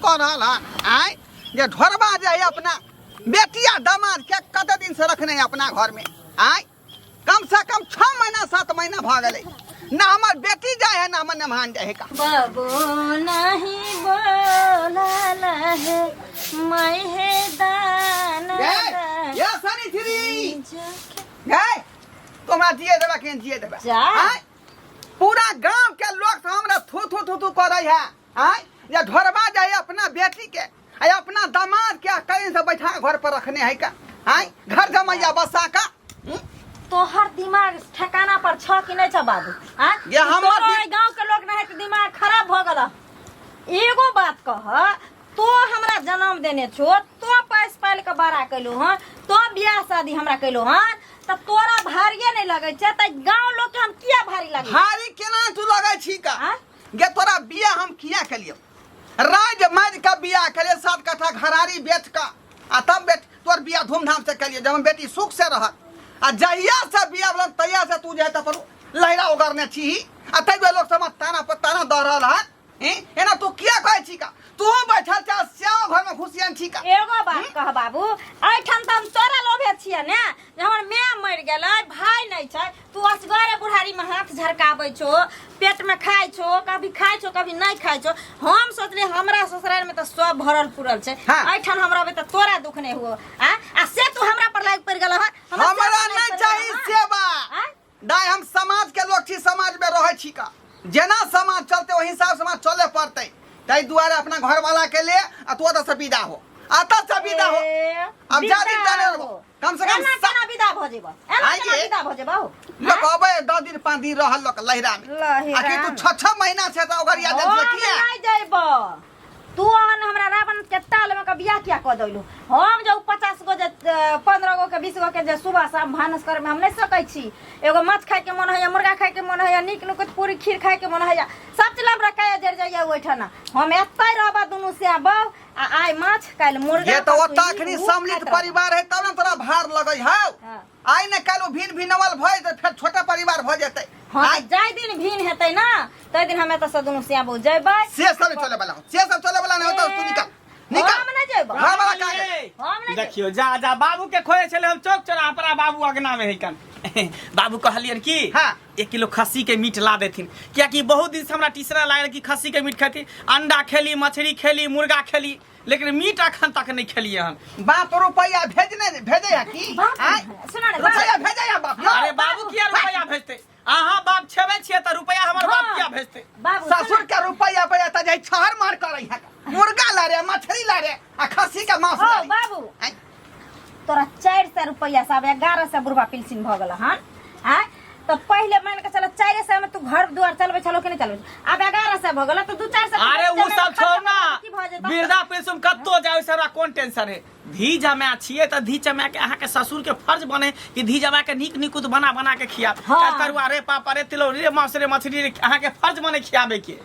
कऽ रहल हन आँय जे ढोरबा जे है अपना बेटिया दामाद के कते दिन से रखने है अपना घर में आँय कम से कम 6 महीना 7 महीना भऽ गेलै ना हमर बेटी जाए है ना हमर मेहमान जाए है का। बाबू नहीं बोलल है मैं है दाना। ये ये सनी थ्री गए तो हमरा जिए देबा के जिए देबा? जा। आँय? पूरा गांव के लोग से हमरा थू थू थू थू करे है आँय जे ढोरबा जाए अपना बेटी के आ अपना दामाद के कहीं से बैठा के घर पर रखने है का आँय घर जमैया बसा का हम्म? तोहर दिमाग ठिकाना पर छ कि नहीं छ बाबू? आँ? ये हमर तोरो एहि गांव के लोग नहीं तऽ दिमाग खराब भऽ गेल। एगो बात कह, तो हमरा जन्म देने छो, तो पैस पालि के बड़ा कैलू हन, तो बियाह शादी हमरा कैलू हन, तऽ तोरा भारिये नहीं लगै छै तऽ गांव लोग के हम किया भारी लगै? भारी केना तू लगै छी का? आँय? गे तोरा बियाह हम किया केलियौ? राज मारि के बियाह केलियै, 7 कट्ठा घरारी बेच कऽ आ तब बेट तोर बियाह धूमधाम से केलियै जब हम बेटी सुख से रहत। आ जहिया से बियाह भेल तहिया से तू जे है तऽ लहरा ओगरने छी आ ताहि दुआरे लोक सब ताना पर ताना दऽ रहल हन। हैं? एना तू किया कहै छी का? तू बैठल छ श्याम घर में घुसियन छी का? एगो बात कह बाबू, एहिठाम तऽ हम तोरा लोभे छियै ने जे हमर माय मरि गेलै, भाय नहि छै, तू असगरे बुढ़ारी में हाथ झरकाबै छो, पेट में खाइ छो, कभी खाइ छो कभी नहि खाइ छो। हम सोचली हमरा ससुराल में तऽ सब भरल पुरल छै। एहिठाम हम रहबै तऽ तोरा दुख नहि हुओ। आ आ से तू हमरा पर लागि पड़ि गेल हन। हमरा सेवा नहि पड़ि चाही गेल हन। सेवा। आँय? दाइ, हम समाज के लोग छी, समाज में रहै छी का जेना समाज चलते ओहि हिसाब समाज चले पड़तै। ताहि दुआरे अपना घरवाला के ले आ तू ओतऽ से विदा हो, अतऽ से विदा हो। ए, अब जा दिन विदा जाने हो। रहबो। कम से कम एना केना विदा भऽ जेबऽ? एना आइ केना गे। विदा भऽ जेबऽ? लोक अबै 10 दिन 5 दिन रहल लोक लहिरा में। लहिरा आखिर तू में। 6-6 महीना से तऽ ओकर याद हम किया नहि जइबऽ। तू अहन हमरा रावण के ताल में के बियाह किया कऽ देलू? हम जे 50 गो जे 15 गो के 20 गो के जे सुबह शाम भानस करे में हम नहि सकै छी। एगो माछ खाय के मन होइया, मुर्गा खाय के मन होइया, नीक नुकुत पूरी खीर खाय के मन होइया, सब चीज हमरा काया जरि जाइया ओहिठाम। हम एतै रहबा दुनू से बहू आ आइ माछ काल्हि मुर्गा। ये तऽ परसू ओतऽ ई, अखनी ऊ सम्मिलित खाइत रहब। परिवार है तब ने तोरा भार लगै हौ। आइ ने काल्हि ओ भिन भिनवल भऽ जेतै, फेर छोटा परिवार भऽ जेतै। हाँ, आइ जाहि दिन भिन हेतै ना ताहि दिन हम एतऽ से दुनू सियाबू जयबै। से सब नहीं चले वाला हो, से सब चले वाला नहीं होता। तू निकल, निकल। हम नहि जयबै। घर वाला का गए? हम नहि जयबै। देखियो, जा जा बाबू के खोजे छले हम चौक चौराहा पर आ बाबू अगना में है कन। बाबू कहलियन कि 1 किलो खस्सी के मीट ला देथिन, कियाकि बहुत दिन से हमरा टीसरा लागल कि खस्सी के मीट खेती। अंडा खेली, मछली खेली, मुर्गा खेली, लेकिन मीट अखन तक नहीं खेलिए हन। बाप रुपया भेजने भेजे है की? बाप आँय? सुना ने। रुपया भेजे है बाप? अरे बाबू किया रुपया भेजते? अहाँ बाप छेबे छियै तऽ रुपया हमर बाप किया भेजते? बाबू। ससुर के रुपया पे त जाय छहर मार करे है, मुर्गा ला रे, मछली ला रे आ खस्सी के मांस हो ला रे। बाबू। आँय? तोरा 400 रुपया से आब 1100 बुढ़वा पेंशन भऽ गेल हन। आँय, तऽ पहिले मान के चल 400 में तू घर दुआर चलबै छलो कि नहि चलबै? आब 1100 भऽ गेल तऽ दू 400 अरे उ सब छोड़ ना। की भऽ जेतौ? वृद्धा पेंशन कत्तो जाय से हमरा कोन टेंशन है? धी जमा छियै तऽ धी जमा के अहाँके ससुर के फर्ज बने कि धी जमा के नीक निकुत बना बना के खिया। तरुआ रे, पापड़ रे, तिलौरी रे, मांस रे, मछली रे, अहाँके फर्ज बने खियाबे के।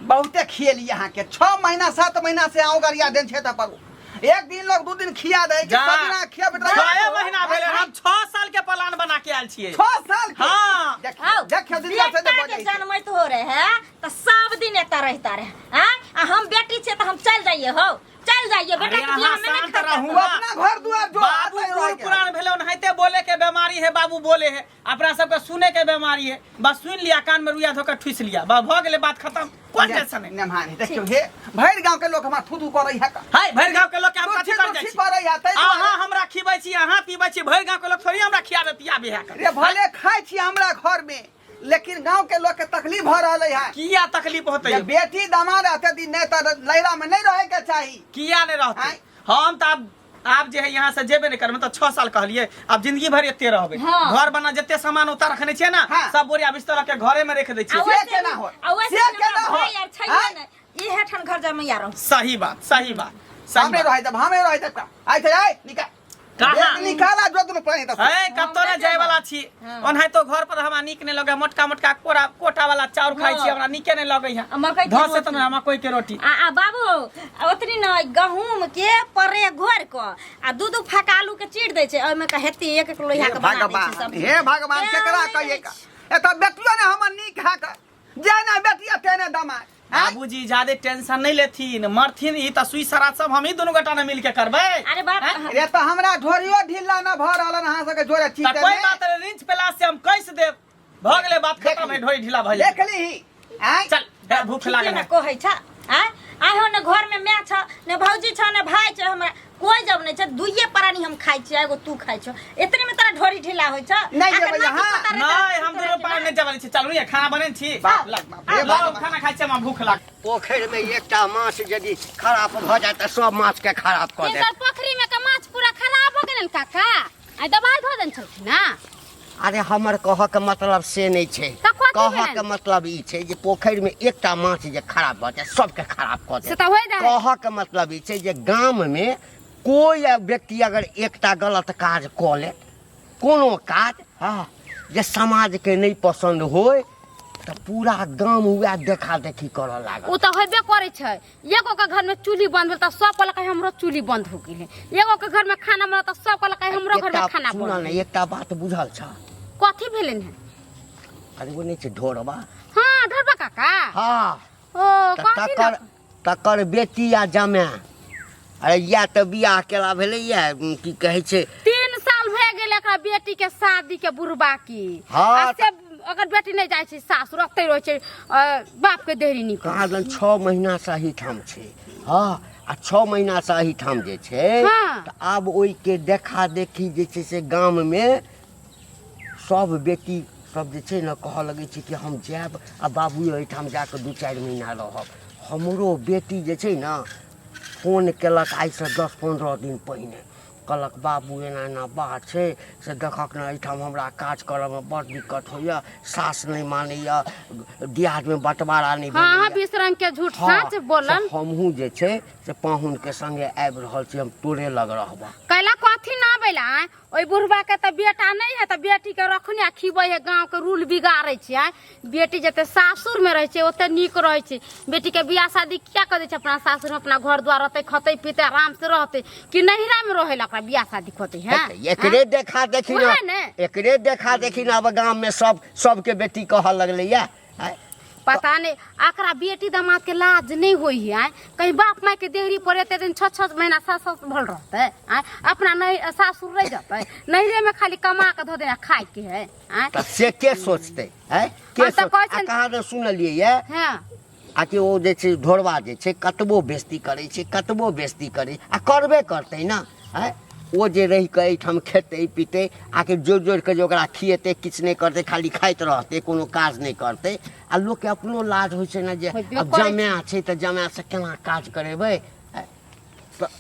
बहुते खियली अहाँके। 6 महीना 7 महीना से आऊँ गरिया देन छै तऽ पर एक दिन लोग 2 दिन खिया दे कि जा। सब दिना खियाबैत रहे। 6 महीना भेलै, हम 6 साल के प्लान बना के आयल छियै। 6 साल के? हाँ। देखियौ आओ, देखियौ दिनका से बेटा जे के बजै छै। जनमैत हो रहे है तऽ सब दिन एतऽ रहता रहे। आँय, आ हम बेटी छियै तऽ हम चलि जाइए हौ, चलि जाइए। बेटा अरे के बियाह अहाँ में नहि शांत खर्चा रहू। तू अपना घर दुआर जो बाबू आता है बूढ़ रह के। पुरान भेलै, ओनाहिते बोले के बीमारी है। बाबू बोले है, अपना सबके सुने के बीमारी है। बस सुन लिया, कान में रुइया धोकर ठुस लिया, बस भऽ गेलै बात खत्म। कोन टेंशन है? नेमहानी देखियौ हे, भरि गांव के लोग हमरा थू थू करै है का। हाय, भरि गांव के लोग के हम तुच्छी कथी कर जाइ तुच्छी छी? करै है ताहि दुआरे। अहाँ हमरा खिबै छी, अहाँ पीबै छी, भरि गांव के लोग थोड़ी हमरा खियाबे पियाबे है? रे भले खाइ छी हमरा घर में, लेकिन गांव के लोग के तकलीफ भऽ रहलै है। किया तकलीफ होतै? जे बेटी दामाद रहते दिन नहि तऽ लैरा में नहीं रहे के चाही। किया नहीं रहते? आँय? हम तऽ आब जे है यहाँ से जेबे नहीं करबै। तऽ 6 साल कहलियै, आब जिंदगी भरि एते रहबै। घर बना जते सामान उतार रखने छियै ना, सब बोरिया बिस्तर के घरे में रख दै आ छियै। से वैसे केना भी- होत? आ वैसे से भी केना हमरा होत? भाई आर छैहे आँय? नहि, इहे ठान घर जमैया रहू। सही बात, सही बात, सही हमे बात। रहे जब हमे रहे जब आइ थे आइ निकाल। कहाँ? एक निकाला जो दुनू प्राणी तऽ है कतौ ने जाय वाला छी। ओनाहितो घर पर हमरा नीक नहीं लगे। मोटका मोटका कोरा कोटा वाला चाउर खाइ छी, हमरा नीके नहीं लगे है। आ मकई के धस रोटी। तऽ मकई के रोटी। आ आ बाबू, आ ओतनी न गहूम के परे घोरि कऽ आ दू दू फाका आलू के चीर दै छै, ओहिमे के हेती एक एक लोहिया हे के बना दै छै भगवान सब्जी। हे भगवान, तें केकरा नहि कहिए रहै का? एतऽ बेटियो ने हमर नीक है का, जेने बेटिया तेने दमाद। बाबूजी ज्यादा टेंशन नहीं लेथिन मरथिन ई त सुई सरात सब हमही दुनू गोटा ने मिल के करबै। अरे बाप। हैं? रे तऽ हमरा ढोरियो ढीला न भऽ रहल हन अहाँ सबके जोरे त चीते कोई में। बात नहीं, रिंच पेला से हम कैस देब, भऽ गेलै बात खत्म है, ढोरी ढीला भऽ देख जाए। लीही आँय। चल हे, भूख ठीके लागल ने है। कहै छ आँय? आइ हो ने घर में माय छ ने भौजी छ ने भाई छ, हमरा कोई जब नहीं छ, दुइये प्राणी हम खाइ छियै, एगो तू खाइ छौ, एतने में तोरा ढोरी ढीला होइ छ। नहीं आकर जेबै, नाती हाँ। पोता रहतै, नहीं हम तोरा दुनू के पार ना। नहीं जाबल छी, चलू ये खाना बनेन छी। बाप लग बाप रे लाउ, बाप। खाना खाइ छी, हमरा भूख लाग। पोखरि में एकटा माछ यदि खराब भऽ जाय तऽ सब माछ के खराब कऽ देत। हिनकर पोखरी में के माछ पूरा खराब हो गेलन काका, आइ दबाई धऽ देने छलखिन ना। अरे हमर कहऽ के मतलब से नहि छै, तऽ कथी कहऽ भेल? के मतलब ई छै जे पोखरि में एकटा माछ जे खराब भऽ जाय सबके खराब कऽ से देत। तऽ होइ रहै। कहऽ के मतलब ई छै जे गाम में कोई व्यक्ति अगर एकटा गलत काज कऽ लेत, कोनो काज, हँ, जे समाजके नहि पसन्द होय, तऽ पूरा गाम वएह देखा देखी करऽ लागल। ओ तऽ होबे करै छै, एगो के घर में चूल्ही बंद भेल तऽ सब कहलक हमरो चूल्ही बंद हो गेलै, एगो के घर में खाना बनल तऽ सब कहलक हमरो घर में एकटा खाना सुनऽ बनल। ने, एकटा बात बुझल छ? कथी भेलनि हेँ? अरे ओ नहि छै ढोरबा? हाँ ढोरबा काका। हाँ। ओ तऽ कथी तकर तकर बेटी आ जमाए, अरे इएह तऽ बियाह केला भेलैया, की कहै छै, 3 साल भए गेल एकरा बेटी के शादी के बुढ़बा की। हाँ, आ से अगर बेटी नहि जाइ छै सासुर, ओतै रहै छै, बाप के देहरी निकल। कहाँ दन 6 महीना से एहिठाम छै। हाँ, आ 6 महीना से एहिठाम जे छै, हाँ। तऽ आब ओहिके देखा देखी जे छै से गाममे सब बेटी सब जे छै ने कहऽ लगै छै कि हम जायब आ बाबू एहिठाम जाकऽ 2-4 महीना रहब। हमरो बेटी जे छै ने फोन केलक आइसँ 10-15 दिन पहिने, कहलक बाबू एना एना बात छै, से देखक ने एहिठाम हमरा काज करऽमे बड़ दिक्कत होइए, सास नहि मानैए, दियादमे बँटवारा नहि हाँ, हाँ, भेलैए। 20 रंग के झूठ हाँ, साँच बोलन। से हमहूँ जे छै से पाहुनके संगे आबि रहल छी, हम तोरे लग रहबह। कैला कथी ना आबै ला? आँय? ओहि बुढ़बा के तऽ बेटा नहि है तऽ बेटी के रखने आ खिबै है, गाँव के रूल बिगाड़ै छै। आँय? बेटी जते सासुर में रहै छै ओते नीक रहै छै। बेटी के बियाह शादी किया कऽ दै छै? अपना सासुर में अपना घर द्वार रहतै, खतै पीतै, आराम से रहतै, कि नैहरा में रहै ला ओकरा बियाह शादी कऽ दै है? हेतै, एकरे देखा देखी ना, वएह ने। एकरे देखा देखी ना अब गाम में सब सबके बेटी कहऽ लगलै या। आँय? पता नहीं एकरा बेटी दामाद के लाज नहीं होई है। आँय? कहीं बाप माय के देहरी पर एते दिन 6-6 महीना 7-7 भल रहते, आँय? अपना नहीं सासुर रह जते, नैहरे में खाली कमा के धो देना खाए के है। आँय? तऽ से के सोचते? आँय? के हम तऽ सोच- कहै आ छियनि- कहाँ दे सुनलियै ये? हाँ। आ कि ओ जे छै ढोरबा जे छै कतबो बेइज्जती करै छै, कतबो बेइज्जती करै आ करबे करतै ने। आँय? ओ जे रहि कऽ एहिठाम खेतै पीतै, आकि जोड़ि जोड़ि कऽ जे ओकरा खिएतै, किछु नहि करतै, खाली खाइत रहतै, कोनो काज नहि करतै। आ लोकके अपनो लाज होइ छै ने जे होइबे आब करै छै। जमाए छै तऽ जमाएसँ केना काज करेबै? आँय? तऽ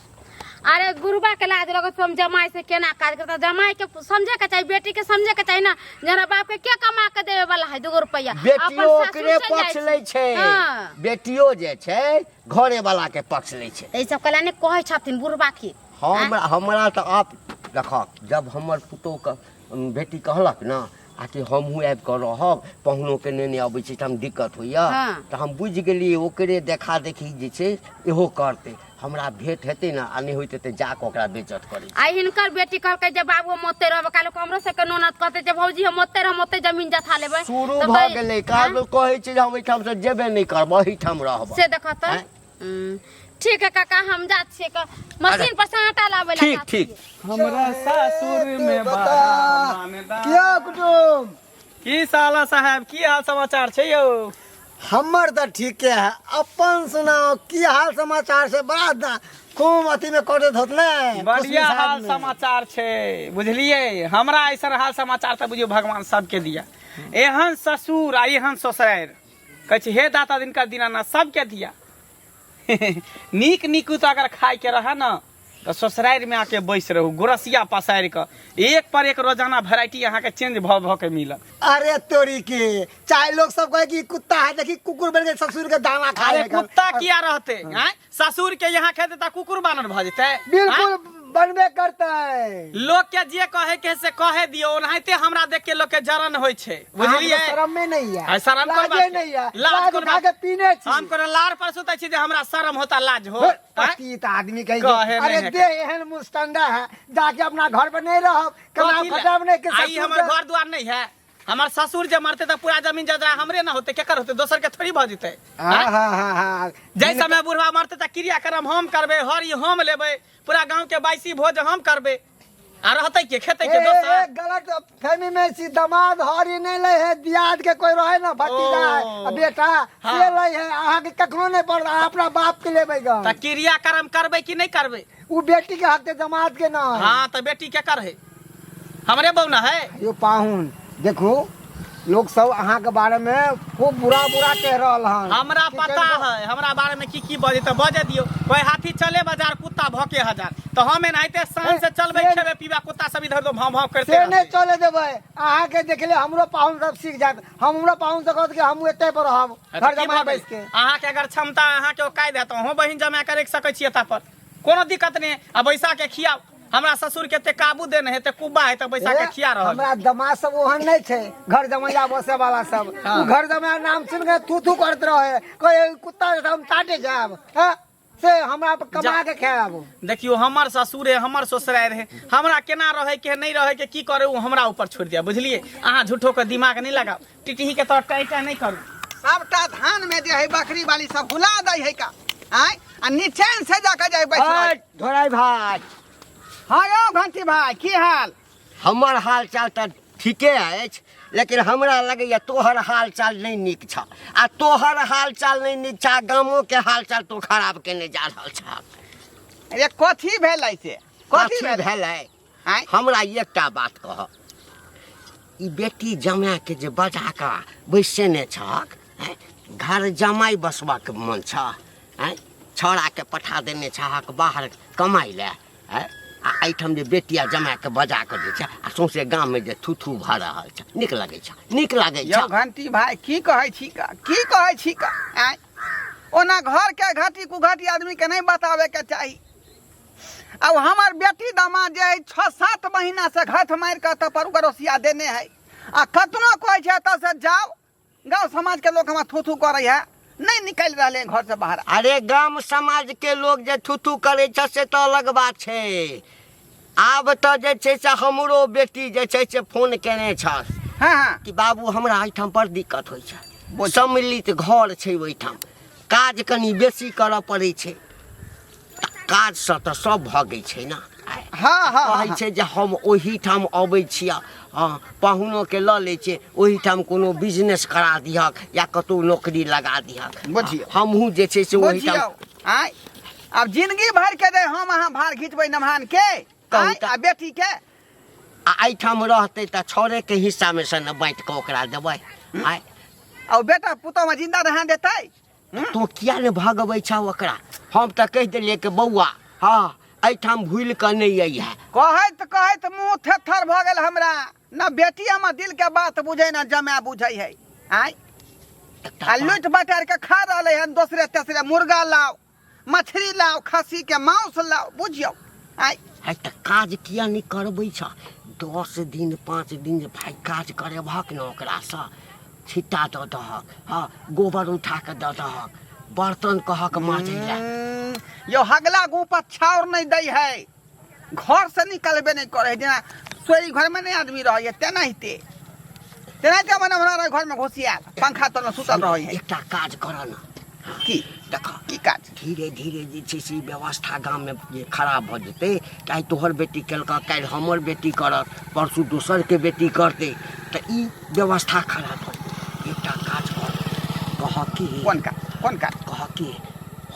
अरे बुढ़बा के लाज लगत हम जमाई से केना काज करता? जमाई के समझे के चाही, बेटी के समझे के चाही ना, जेना बाप के के कमा के देवे वाला है 2 रुपया। अपन बेटियो सासुर ओकरे चलि जाइ पक्ष लै छै। हाँ। बेटियो जे छै घरे वाला के पक्ष लै छै। तऽ ई सब कला नहि कहै छथिन बुढ़बा के। हमरा तऽ आप देखऽ, जब हमर पुतोह के बेटी कहलक ने आ कि हमहूँ आबि कऽ रहब, पाहुनोके नेने अबै छै तऽ हम दिक्कत होइए, हाँ। तऽ हम बुझि गेलियै ओकरे देखा देखी जे छै इहो करतै। हमरा भेंट हेतै ने आ नहि होइतै तऽ जाकऽ ओकरा बेइज्जत करै छै। आ हिनकर बेटी कहलकै जे बाबू हम ओतै रहबै, काल्हि हमरो सबके ननद कहतै जे भौजी हम ओतै रहब, ओतै जमीन जथा लेबै। शुरू तऽ भऽ गेलै। आँय? काल्हि कहै छै जे हम एहिठामसँ जेबे नहि करब, एहिठाम रहब। से देखऽ तऽ। आँय? ठीक है काका, हम जा छियै मशीन पर से आटा लाबै ला ठीक, जा ठीक। छियै। हमरा सासुर में बता। बड़ा मानदान। किया कुटुम? की साला साहब, की हाल समाचार छै यौ? हमर तऽ ठीके है, अपन सुनाओ की हाल समाचार छै? बड़ा खूब अथी में कटैत होत ने? बढ़िया खुशमिजाज हाल में। समाचार छै, बुझलियै? हमरा ऐसन हाल समाचार तऽ बुझियौ भगवान सबके दिया। एहन ससुर आ एहन ससुरारि, कहै छै हे दाता दिनकर दीनानाथ सबके दिया। नीक नीक तऽ अगर खायके रहए ने तऽ ससुरारिमे आके बैस रहू, गोरसिया पसारि कऽ एक पर एक रोजाना वेराइटी अहाँके चेंज भऽ भऽ के मिलत। अरे तोरी के, चाहे लोग सब कहे कि कुत्ता है, देखी कुकुर बन के ससुर के दाना खाए अरे है। कुत्ता किया रहते? आँय, ससुर के यहाँ खेते तऽ कुकुर बानर भऽ जेतै? बिल्कुल बनबे करतै। लोग के जे कहे के से कहे दियौ, ओनाहिते हमरा देख के लोग के जलन होइ छै, बुझलियै? अहाँके शरम में नहीं है। आ, शरम कोन लाजे बात के? नहीं है। लाज लाज कोन उठा बात? के पीने छी। हम कोनो लार पर सुतै छी जे हमरा शरम होता लाज हो? हे, आँय? पतित आदमी कहे कहे नहीं अरे है। दे एहन मुस्टंडा है, जाके अपना घर पर नहीं रहब, कमा कथी ले? खटाब नहीं के आ, ई ससुर हमर के- घर द्वार नहीं है। हमर ससुर जे मरते तऽ पूरा जमीन जायदाद हमरे ना होते केकर होते दोसर के थोड़ी भऽ जेतै हाँ हाँ हाँ हाँ जाहि समय बुढ़वा मरते तऽ क्रियाक्रम हम करबै हरी हम लेबै पूरा गांव के बाइसी भोज हम करबै आ रहतै के खेतै के ए, ए, दोसर गलत फहमी में सी दमाद हरी नहीं ले है दियाद के कोई रहे ना भतीजा है ओ। आ बेटा हाँ। से ले है अहाँ के कखनो नहीं पड़ अहाँ अपना बाप के लेबै ग तऽ क्रियाक्रम करबै कि नहि करबै उ बेटी के हक है दमाद के ना है। हाँ तऽ बेटी केकर है हमरे बौना है यो पाहुन देखू लोग सब अहाँ के बारे में खूब बुरा बुरा कह रहल हन हमरा कि पता कनिको- है हमरा बारे में की की बजे तऽ बजे दियौ कोई हाथी चले बाजार कुत्ता भौके हजार तऽ हम एनाहिते शान से चलबै से- खेबै पीबै कुत्ता सब इधर भाव भाव करते से नहीं रहतै। चले देबै अहाँ के देखले हमरो पाहुन सब सीख जात हमरो पाहुन सब कहत कि हमहूँ एते पर रहब तऽ घर की जमा भऽ गेल? बैस के अहाँके अगर क्षमता अहाँके औकात है तऽ अहूँ बहिन जमा के रखि सकै छियै एतऽ पर कोनो दिक्कत नहि आ बैसा के खियाउ हमरा ससुर के एते काबू देने है एते कुब्बा है तऽ बैसा के खिया रहल हमरा दमाद सब ओहन नहीं छै घर जमैया बसे वाला सब हाँ। उ घर जमैया नाम सुन के थू थू करत रहे कहे कुत्ता के हम चाटे जाब हाँ? से हमरा पर कमा के खायब देखियो हमर ससुर है हमर ससुरारि है हमरा केना रहे के नहीं रहे के की करे ओ हमरा ऊपर छोड़ दिया बुझलिए अहाँ झूठो के दिमाग नहीं लगाओ टिटही के तरह टाइ टाइ नहीं करू सबटा धान में जे है बकरी वाली सब हुला दै है का आय आ निचैन से जाके जाय बैठ रहल। ढोराई भाई हाँ यौ घंटी भाई की हाल हमर हाल चाल तऽ ठीके अछि लेकिन हमरा लगैए तोहर हाल चाल नहि नीक छह आ तोहर हाल चाल नहि नीक छह आ गामोके हाल चाल तू खराब केने जा रहल छह अरे कथी भेलै से कथी कथी भेलै भेलै आँय हमरा एकटा बात कह ई बेटी जमाके जे बजा कऽ बैसेने छहक आँय, घर जमाइ बसबाके मन छह आँय छौड़ाके पठा देने छहक बाहर कमाइ लए आँय आ एहिठाम जे बेटिया जमाके बजा कऽ जे छै आ सौंसे गाममे जे थू थू भऽ रहल छै नीक लगै छै नीक लगै यौ छै घंटी भाई की कहै छी का की कहै छी का आँय ओना घर के घाटी कुघाटी आदमी के नहीं बतावे के चाही अब हमर बेटी दामाद जे है छः सात महीना से घट मारि कऽ तऽ पर ओकर देने है आ कतनो कहै छै एतऽ से जाओ गाँव समाज के लोग हमरा थू थू करै है नहीं निकलि रहलै हैं घर से बाहर। अरे गाम समाज के लोग जे थू थू करै छै से तऽ अलग बात छै। आब तऽ जे छै से हमरो बेटी जे छै से फोन केने छल हाँ हाँ कि बाबू हमरा एहिठाम बड़ दिक्कत होइ छै, बोल। सम्मिलित घर छै ओहिठाम, काज कनि बेसी करऽ पड़ै छै, काजसँ तऽ सब भगै छै ने। हाँ हाँ कहै छै जे हम ओहिठाम अबै छियै, हँ पाहुनोके लऽ लै छियै, ओहिठाम कोनो बिजनेस करा दिहक या कतहु नौकरी लगा दिहक। बुझियौ। हमहूँ जे छै से ओहिठाम। बुझियौ आँय आब जिंदगी भर के जे हम अहाँ भार घिचबै नमहान के कहू आँय, तऽ। आ बेटी के आ एहिठाम रहतै तऽ छौड़ेके हिस्सामे से ने बाँटि कऽ ओकरा देबै। आँय आ ओ बेटा पुतोहमे जिंदा रहै देतै? तू किया ने भगबै छह ओकरा? हम तऽ कहि देलियै कि बौआ हँ एहिठाम भूलि कऽ नहि अइहे। कहैत कहैत मुँह थेथर भऽ गेल हमरा। न बेटी हमर दिल के बात बुझै न जमाय बुझै है। आँय एकटा आ बात- लूटि बटारि के खा रहलै हन, दोसरे तेसरे मुर्गा लाउ मछली लाउ खस्सी के मांस लाउ, बुझियौ। आँय है तऽ काज किया नहि करबै छह? 10 दिन 5 दिन जे भाय काज करेबहक ने ओकरासँ, छिट्टा दऽ दहक, हँ गोबर उठा कऽ दऽ दहक, बर्तन कहक माजै लए। यौ हगला गुह पर छाउर नहि दै है, घर से निकलबे नहि करै है, जेना सोई घर में नहीं आदमी रहै है तेनाहिते तेनाहिते मने हमरा घर में घुसियाल पंखा तर में सुतल रहै है। एकटा काज कर न। की? देख की काज? धीरे धीरे जे छै से ई व्यवस्था गाममे जे खराब भऽ जेतै। काल्हि तोहर बेटी केलकऽ, काल्हि हमर बेटी करत, परसू दोसरके बेटी करतै, तऽ ई व्यवस्था खराब भऽ जेतै। एकटा काज कर, कह कि कोन काज? कोन काज? कह कि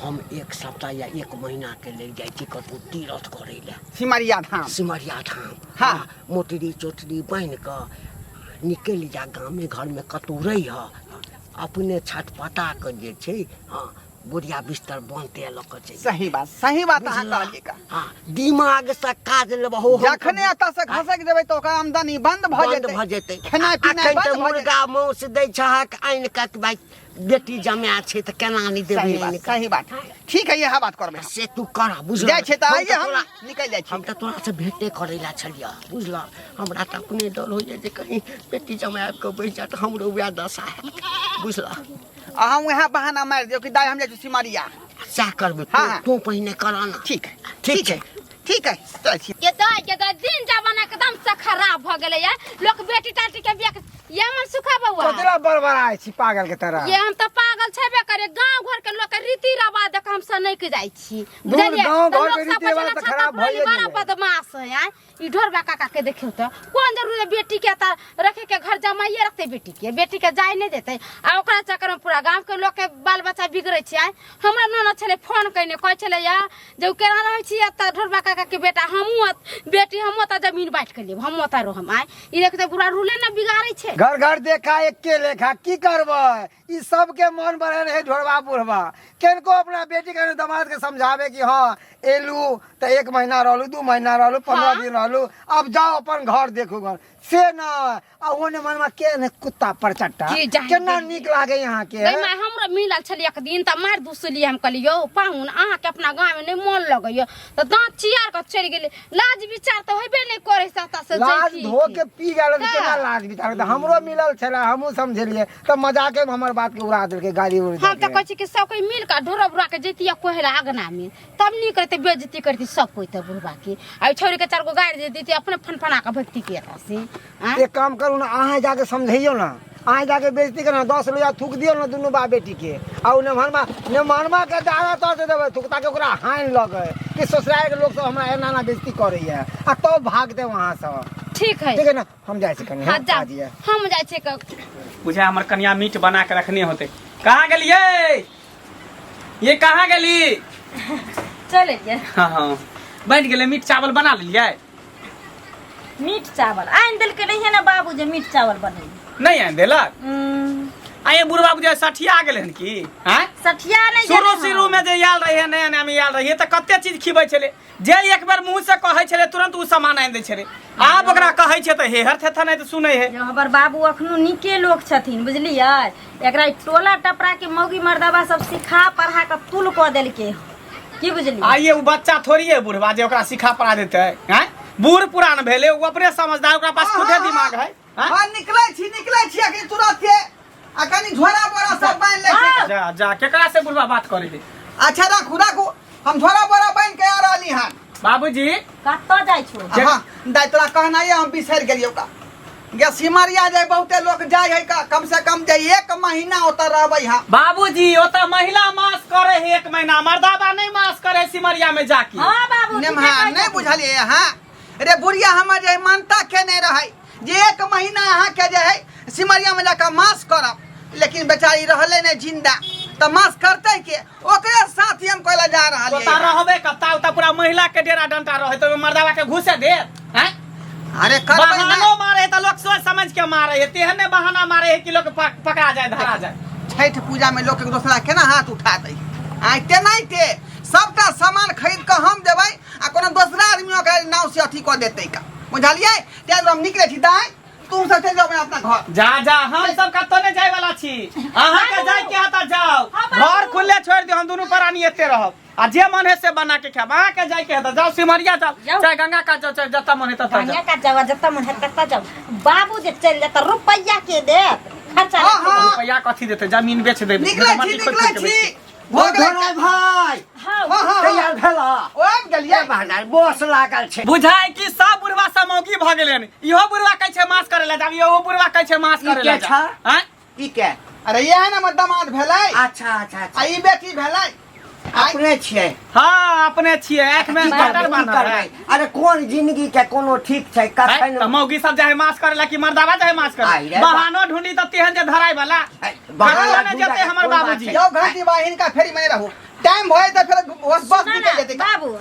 हम 1 सप्ताह या 1 महीना के लेल जाइ छी कतहु तीर्थ करै लए। सिमरिया धाम। सिमरिया धाम। हाँ। हाँ, मोटरी चोटरी बान्हि कऽ निकलि जा, गामे घरमे कतहु रहिह, अपने छटपटा कऽ जे छै हँ बोरिया बिस्तर बान्हते लऽ कऽ चलि। सही बात, सही बात अहाँ बुझलह? कहलियै का। हाँ, दिमाग से काज लेबहो। हम जखने एतऽ से घसकि जेबै तऽ ओकर आमदनी बंद भऽ बंद जेतै, भऽ जेतै, खेनाइ पिनाइ अखन बंद तऽ भऽ जेतै। मुर्गा मांस दै छहक आनि कऽ कि भाइ बेटी जमाए छै तऽ केना नहि देबै सही बात, आनि कऽ? सही बात, ठीक है, इएह बात करबै हम। से तू कर, बुझल? जाइ छियै तऽ हम आइए तऽ हम तोरा- निकलि जाइ छी। हम तऽ तोरा से भेंटे करै लए छलियह, बुझलह? हमरा तऽ अपने डर होइए जे कहीं बेटी जमाए आबि कऽ बैस जायत, हमरो वएह दशा हैत, बुझलह? आ हम वएह बहाना मारि दियौ कि दाइ हम जाइ छी सिमरिया। सएह करबै। हाँ, हाँ। तू पहिने कर न। ठीक है, ठीक ठीक छै। है, ठीक है, चलै छी। के दाइ के दाइ, दिन जमाना एकदम से खराब भऽ गेलै ये। लोक बेटी टाटी के बियाह के ये मनसुखा बउआ कतरा बड़बड़ाय छी पागल के तरह। ये हम तऽ पागल छेबे करे, गांव घर के लोग के रीति रिवाज देख हम सब नहीं के जाइ छी। दूर बुझलियै? गाँव तऽ घर के लोग सब रीति रिवाज कहै तऽ छै, खराब छत्ता भइए बड़ा गेलै। बदमाश है आय। ई ढोरबा काका के देखियौ तऽ कोन जरूरी है बेटी के तऽ रखे के घर जमाइए रखते बेटी के, बेटी के जाय नहीं देते आ ओकरा चक्कर में पूरा गांव के लोग के बाल बच्चा बिगड़े छै आय। हमरा ननद छलै फोन कयने कहै छलै या जे उ केना रहै छी एतऽ ढोरबा काका के बेटा, हमहूँ बेटी हमहूँ ओतऽ जमीन बाँटि के लेब, हमहूँ ओतऽ रहम आय। ई देखते पूरा रूले ने बिगाड़ै छै। घर घर देखा एके लेखा की करबै, ई सबके मन बढ़े रहे ढोरबा बुढ़बा केनको अपना बेटी के दमाद के समझावे कि हाँ एलू तऽ 1 महीना रहलू, 2 महीना रहलू, 15 दिन रहलू, अब जाओ अपन घर देखू घर से न। आ ओने मनमा के ने कुत्ता पर चट्टा की जाहि केना देलियै। नीक लागे यहाँ के। गै माय, हमरो मिलल छलै एक दिन तऽ मारि दुसलियै। हम कहलियै यौ पाहुन अहाँके अपना गाँवमे नहि मोन लगैया तऽ दाँत चियार कऽ चलि गेलै। लाज विचार तऽ हेबे नहि करै सता से लाज जैती। धो के पी गेल तऽ। केना लाज विचार तऽ हमरो मिलल छलै, हमहूँ समझेलियै तऽ मजाके में हमर बात के उड़ा देलकै गाली उड़ी हम तऽ देलकै। कहै छी कि सब कोइ मिल कऽ ढोरा बुढ़ा के जैती कोहरा अगना में तब नीक रहतै, बेइज्जती करती सब कोइ तऽ बुढ़बा के। आ छोरी के 4 गो गारि दे देती अपने फनफना कऽ भगती के एतऽ से। आँय? एक काम करू ना, अहाँ जाके समझैयौ ना, अहाँ जाके बेइज्जती करना, 10 रुपया थूक दियौ ना दुनू बाप बेटी के, आ उ नेमहनमा के दादा तर से देबै थूक ताकि ओकरा हानि लगे कि ससुराल के लोग सब हमरा एना एना बेइज्जती करैया, आ तब भागतै वहाँ से। ठीक है। ठीक है ना, हम जाइ छी कनी। हाँ, जा। काज यऽ। हम जाइ छियै बुझाय हमर कनिया मीट बना के रखने होते। कहाँ गेलियै ये, कहाँ गेली? चल एलियै। हाँ हाँ बनि गेलै मीट चावल बना लेलियै? मीट चावल आनि देलकै नहीं ने बाबू जे मीट चावल बनेलियै। नहीं आनि देलक? आ ये बुढ़वा बुझाय सठिया गेलै हन की? आँय? सठिया नहीं शुरू गेलै हन। शुरू में जे आयल रहियै, नया नया में आयल रहियै तऽ कते चीज खिबै छलै, जे एक बेर मुँह से कहै छलै तुरंत ओ सामान आनि दै छलै। आब ओकरा कहै छै तऽ हेहर थेथर नहि तऽ सुनै है। जो हमर बाबू अखनो नीके लोक छथिन बुझलियै, एकरा ई टोला टपरा के मौगी मर्दबा सब सिखा पढ़ा के तुल कऽ देलकै हन की बुझलियै। आइए ओ बच्चा थोड़ी है बुढ़वा जे ओकरा सिखा पढ़ा देतै। आँय बूढ़ पुरान भेलै, ओ अपने समझदार, ओकरा पास खुदे दिमाग है। आँय? हाँ निकलै छी, निकलै छी अखन तुरंते, आ कनी झोरा बोरा सब बान्हि लै छी। जा जा केकरा से बुढ़वा बात करे है? अच्छा राखू राखू, हम झोरा बोरा बान्हि के आ रहली हन। बाबूजी कतऽ जाइ छौ? हाँ दाइ तोरा कहनाइए हम बिसरि गेलियौ का। गे सिमरिया जाय बहुते लोक जाय है का, कम से कम जे 1 महीना ओतऽ रहबै हम। बाबूजी ओतऽ महिला मास करे है 1 महीना, मर्दाबा नहीं मास करे है सिमरिया में जाके। हाँ बाबू, नेमहा, ठीके कहै नहीं छथिन। बुझलियै अहाँ रे बुढ़िया हमर जे मानता केने रहै जे 1 महीना अहाँके जे है सिमरिया में जाकऽ मास करब, लेकिन बेचारी रहलै नहि जिंदा तऽ मास करतै के, ओकरे साथ ही हम कहला जा रहल ओतऽ रहबै कत्ता, ओतऽ पूरा महिला के डेरा डंटा रहै तऽ ओहिमे मर्दाबा के घुसे देत? आँय? अरे करबै ना। बहानो मारे है तऽ लोक सोच समझ के मारे है, तेहन ने बहाना मारे है कि लोक पकड़ा जाए धरा जाए। छठि पूजा में लोक एक दोसरा केना हाथ उठा दै आइ, तेनाहिते सबटा सामान खरीद कऽ हम देबै आ कोनो दोसरा आदमी ओकरा नाव से अथी कऽ देतै का, बुझलियै? तें दुआरे हम निकलै छी दाइ, तुम सब चलि जाओ अपना अपना घर। जा जा, हम सब कतौ नहीं जाए वाला छी, अहाँ के जाए के हता जाओ, हाँ, बाबू। घर खुले छोड़ दियो, हम दुनू प्राणी एते रहब आ जे मन है से बना के खाब। अहाँ के जाए के हता जाओ सिमरिया जाओ, जाओ। चाहे गंगा कात जाओ, चाहे जतऽ मन है ततऽ गंगा जाओ। कात जाओ, जतऽ मन है ततऽ जाओ। बाबू जे चलि जाता रुपैया के देत खर्चा हाँ, रखतै। हाँ। रुपैया कथी देते, जमीन बेच देबै। निकलै छी, मट्टी खोदि निकलै खोदि के छी। बेच देबै। भऽ गेलै। धोरा भाई। हाँ, हाँ, हाँ, तैयार भेला? ओ आबि गेलियै। ए बहना, बस लागल छै। बुझाय कि सब बुढ़वा सब मौगी भऽ गेलै हन। इहो बुढ़वा कहै छै मास करे लए जाब, इहो बुढ़वा कहै छै मास ई करे के लए जाब। छा? आँय? ई के? अरे इएह ने हमर दामाद भेलै। अच्छा अच्छा अच्छा। आ ई बेटी भेलै। अपने छियै? हाँ अपने छियै, आँखि में की बटर करबै, की बान्हल करबै? है। अरे कोन जिंदगी के कोनो ठीक छै आँय, कखन तऽ मौगी सब जाए मास करे ला कि मर्दावा जाए मास करे? आई रे बा। बहानो ढूंढी तऽ तेहन जे धराय वाला। आइ, बहाना कतौ नहि ढूंढा जेतै के हमर कोन बात बाबूजी। छै? यौ घंटी बा हिनका फेरी में रहू, टाइम भऽ जेतै फेर बस सुन निकलि ना, जेतै। बाबू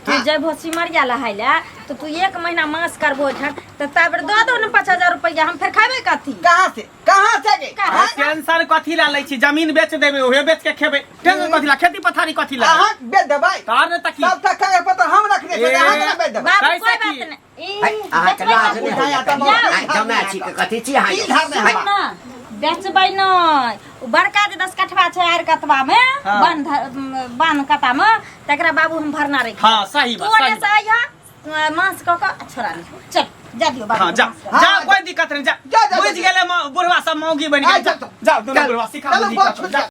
तू जब सिमरिया लहाय ला तो तू 1 महीना मास करबो ओहिठाम तऽ ताबे दऽ दो ने 5000 रुपैया, हम फेर खेबै कथी? कहाँ से, कहाँ से गे? कहाँ से? टेंशन कथी ला लै छी, जमीन बेच देबै उहे बेच के खेबै, टेंशन कथी ला, खेती पथारी कथी ला? अहाँ बेच देबै? तार ने तकी सब तक कागज पत्र हम रखने छी, अहाँ केना बेच देबै? बाबू कैसे कोई की? बात नहीं। ई, है, अहाँके बेचबै लाज कथी? नहि होइए जाउ। कनी? आइ, जमाए छी के कथी छी अहाँ ई यौ? धार नहि है, हमरा। ना, बेचबै नहि, ओ बड़का जे 10 कठवा छै आर कतबा में, हाँ। बान्ह कता में, तकरा बाबू हम भरना रखी। हाँ, सही बात, तू ओने सही से अइहा, मांस कऽ कऽ छोड़ा लिहो। चल जा दियो बाबू हाँ, जा मांस कऽ। जा, हाँ, कोई दिक्कत नहीं, जा जा, जा, बुझ जा। गेलै बुढ़वा सब मौगी बनि गेल। आ, चल, जाओ दुनू चल, बुढ़वा सिखा चलू, बुझी बहुत कऽ, छूट जा।